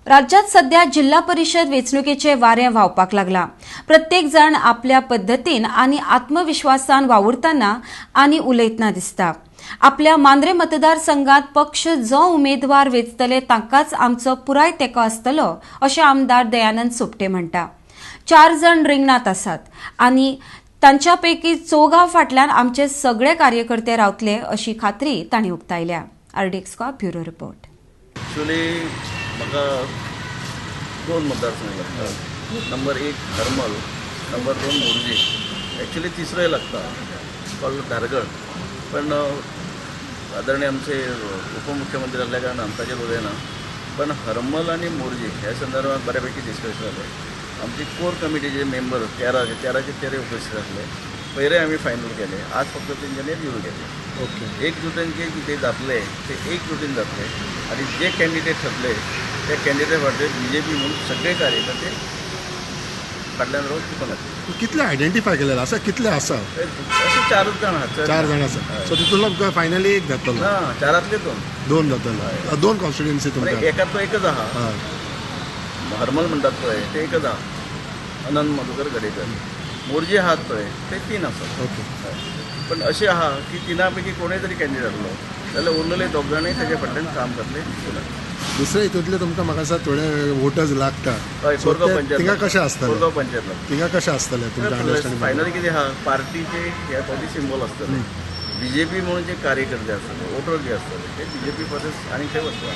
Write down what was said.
राज्यात सध्या जिल्हा परिषद वेंचणुकेचे वारें व्हांवपाक लागला. प्रत्येक जाण आपल्या पद्दतीन आनी आत्मविश्वासान वावुरतना आनी उलयतना दिसता. आपल्या मांद्रे मतदारसंघात पक्ष जो उमेदवार वेंचतले तांकांच आमचो पुराय तेंको आसतलो, अशें आमदार दयानंद सोपटे म्हणटा. चार जाण रिंगणात आसात आनी तांच्या पैकी चौगां फाटल्यान आमचे सगळे कार्यकर्ते रावतले, अशी खात्री तांणी उक्तायल्या. RDX bureau report. ॲक्च्युली म्हाका दोन मतदारसंघ लागता. नंबर एक हरमल, नंबर दोन मोरजी. ॲक्च्युली तिसरोय लागता, कॉल्ड धारगळ. पण आदरणीय आमचे उपमुख्यमंत्री जाल्ल्या कारणान ताचेर उलयना. पण हरमल आनी मोरजी ह्या संदर्भात बऱ्यापैकी डिस्कशन जालें. आमची कोर कमिटीचे मेंबर 13, 13चे 13 उपस्थित आसले. पयले आमी फायनल केले. आज फक्त तेंच्यांनी दिवन गेले. एकजुटीन जे कितें जातले ते एकजुटीन जातले आनी जे कॅन्डिडेट ठरले त्या कॅन्डिडेट फाटल्यान बीजेपी म्हणून सगळे कार्यकर्ते फाटल्यान रावन चुकून आसले. कितले आयडेंटिफाय केलेले आसा? कितले आसा? अशे चारूच जाण आहात. चार जाण आसा. सो तितूंतलो तुमकां फायनली एक जातलो? ना, चारांतले दोन. दोन जातलो, दोन कॉन्स्टिट्युएन्सी म्हणजे तुमकां. एकात तो एकच आहा. हरमल म्हणटात पळय, ते एकच आहा, अनंत मधुकर गडेकर. मोरजी आहात पळय, ते तीन आसात. पण अशें आहा की तिना पैकी कोणूय तरी कॅन्डिडेट आसलो जाल्यार उरलेले दोग जाणूय तेजे फाटल्यान काम करतले. दुसरे हितूंतले तुमकां म्हाका दिसता थोडे वोटर्स लागता. हय. So Korgaon panchayat. थिंगा कशें आसतलें? कोरगांव पंचायत लागता. थिंगा कशें आसतलें तुमच्या अंडरस्टँडिंग? फायनली कितें आहा, पार्टीचे ह्या फावटी सिंबॉल आसतले. बीजेपी म्हणून जे कार्यकर्ते आसतले, वोटर जे आसतले, ते बीजेपी परस आनी खंय वचपा.